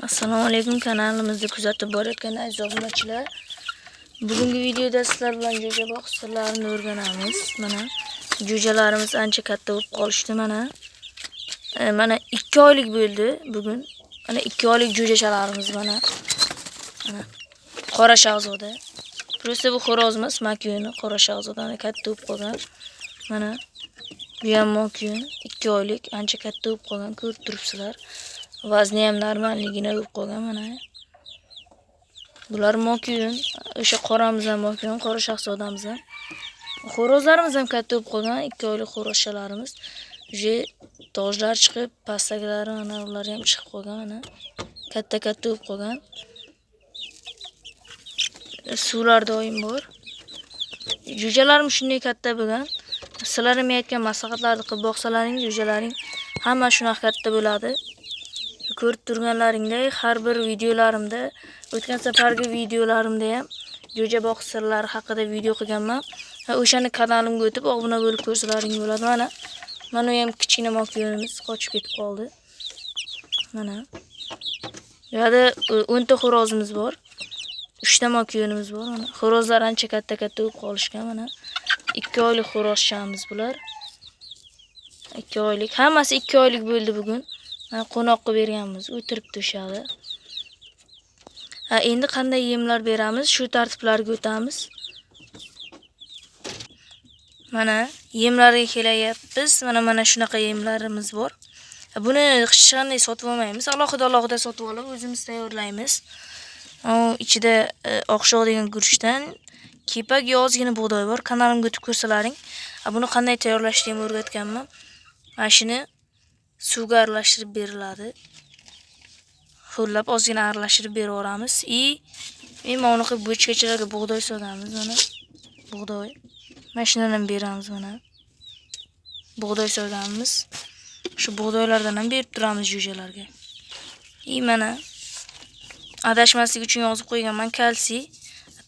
Assalomu alaykum, kanalimizni kuzatib borayotgan aziz obunachilar. Bugungi videoda sizlar bilan jo'ja boqish sirlarini o'rganamiz. Mana jo'jalarimiz ancha katta bo'lib qolishdi mana. Mana 2 oylik bo'ldi bugun. Mana 2 oylik jo'jachalarimiz mana. Mana qora shahzoda. Просто bu xo'roz emas, makyuni qora shahzodani katta bo'lib qolgan. Mana bu ham makyun 2 oylik, ancha katta bo'lib qolgan, ko'rib turibsizlar. Vazni ham normalligina bo'lib qolgan mana. Bular mokyun, o'sha qoramiz ham mokyun, qora shahzodamiz ham. Xo'rozlarimiz ham katta bo'lib qolgan, 2 oylik xo'rozchalarimiz. Уже tojlar chiqib, pastdagilari mana ular ham chiqib qolgan mana. Katta-katta bo'lib qolgan. Suvlar doim bor. Jo'jalarim shunday katta bo'lgan. Sizlar ham aytgan maslahatlarni qilib boqsalaring, jo'jalaring hamma shunaqa katta bo'ladi. Ko'rib turganlaringdek har bir videolarimda, o'tgan safargi videolarimda ham jo'ja boqish sirlari haqida video qilganman. O'shani kanalimga o'tib obuna bo'lib ko'rsalaring bo'ladi. Mana mana u ham kichkina mokyonimiz qochib ketib qoldi. Mana. Bu yerda 10 ta xo'rozimiz bor. 3 ta mokyonimiz bor. Mana xo'rozlar ancha katta-katta bo'lib qolishgan mana. 2 oylik xo'rozchamiz bular. 2 oylik. Hammasi 2 oylik bo'ldi bugun. Qo'noq qilib berganmiz, o'tiribdi o'shada. Endi qanday yemlar beramiz, shu tartiblarga o'tamiz. Mana yemlarga kelyapmiz. Mana shunaqa yemlarimiz bor. Buni hech qanday sotib olmaymiz. Alohida-alohida sotib olib o'zimiz tayyorlaymiz. Ichida oqshoq degan guruchdan kepak, ozgina bug'doy bor. Kanalimga o'tib ko'rsalaring, buni qanday tayyorlashni ham o'rgatganman. Mana shuni suvga aralashtirib beriladi. Ho'llab ozgina aralashtirib beraveramiz. И mana bunaqa bochkachalarga bug'doy solamiz mana. Bug'doy. Mana shundan ham beramiz mana. Bug'doy solamiz. Shu bug'doylardan ham berib turamiz jo'jalarga. И mana adashmaslik uchun yozib qo'yganman kalsiy.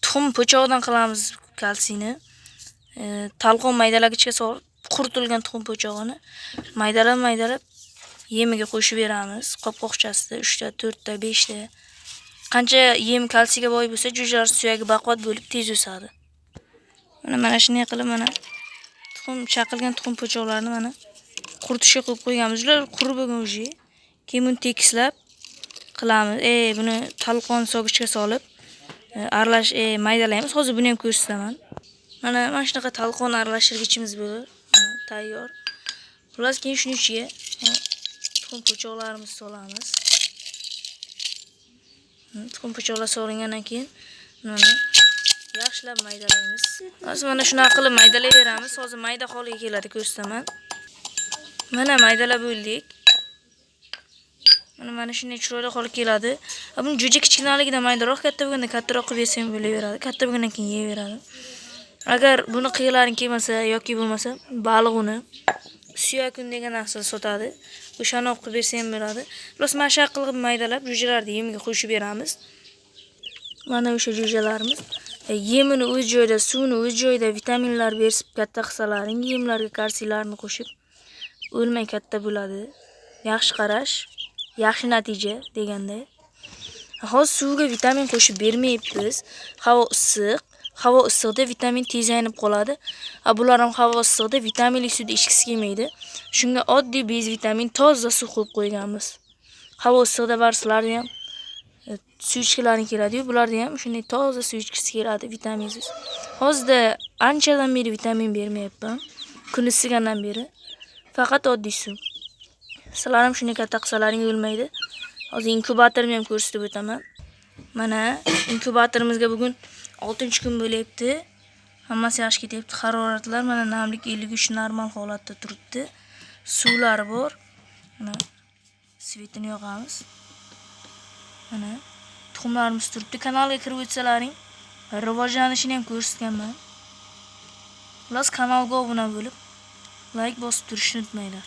Tuxum po'chog'idan qilamiz kalsiyni. Talqon maydalagichga solib quritilgan tuxum po'chog'ini maydalab-maydalab yemiga qo'shib beramiz. Qopqoqchasida 3 ta, 4 ta, 5 ta. Qancha yem kalsiyga boy bo'lsa, jo'jalar suyagi baquvvat bo'lib tez o'sadi. Mana shunday qilib mana tuxum chaqilgan tuxum po'choqlarini mana quritishga qo'yib qo'yganmiz. Ular qurib bo'lgan уже. Keyin buni tekislab qilamiz. Buni talqon sogichga solib aralash maydalaymiz. Hozir buni ham ko'rsataman. Mana shunaqa talqon aralashtirgichimiz bo'ladi. Tayyor. Xullas, keyin shuni ichiga tuxum po'choqlarimizni solamiz. Tuxum po'choqlar solingandan keyin mana yaxshilab maydalaymiz. Hozir mana shunaqa qilib maydalayveramiz. Hozir mayda holiga keladi, ko'rsataman. Mana maydalab bo'ldik. Mana shunday chiroyli holga keladi. Buni jo'ja kichkinaligidan maydaroq, katta bo'lganda kattaroq qilib yesam bo'laveradi. Katta bo'lgandan keyin yeyveradi. Agar buni qilg'laring kelmasa yoki bo'lmasa, baliq uni, suyak un degan narsa sotadi. O'shani olib qilib bersa ham bo'ladi. Xullas, mana shu qilib maydalab jo'jalarni yemiga qo'shib beramiz. Mana o'sha jo'jalarimiz yemini o'z joyida, suvini o'z joyida, vitaminlar berib katta qilsalaring, yemlarga kalsiylarni qo'shib o'lmay katta bo'ladi. Yaxshi qarash, yaxshi natija deganda. Hozir suvga vitamin qo'shib bermayapmiz. Havo issiq. Havo issiqda vitamin tez aynib qoladi. Bular ham havo issiqda vitaminli suvni ichgisi kelmaydi. Shunga oddiy bez vitamin toza suv qo'yib qo'yganmiz. Havo issiqda barslarni ham suv ichgilari keladi-yu, bularni ham shunday toza suv ichgisi keladi, vitaminsiz. Hozirda anchadan beri vitamin bermayapman. Kun isigandan beri faqat oddiy suv. Sizlar ham shunday katta qilsalaring o'lmaydi. Hozir inkubatorimni ham ko'rsatib o'taman. Mana inkubatorimizga bugun 6-kun bo'lyapti. Hammasi yaxshi ketyapti. Haroratlar mana namlik 53 normal holatda turibdi. Suvlari bor. Mana svetini yoqamiz. Mana tuxumlarimiz turibdi. Kanalga kirib o'tsalaring rivojlanishini ham ko'rsatganman. Xullas, kanalga obuna bo'lib, like bosib turishni unutmanglar.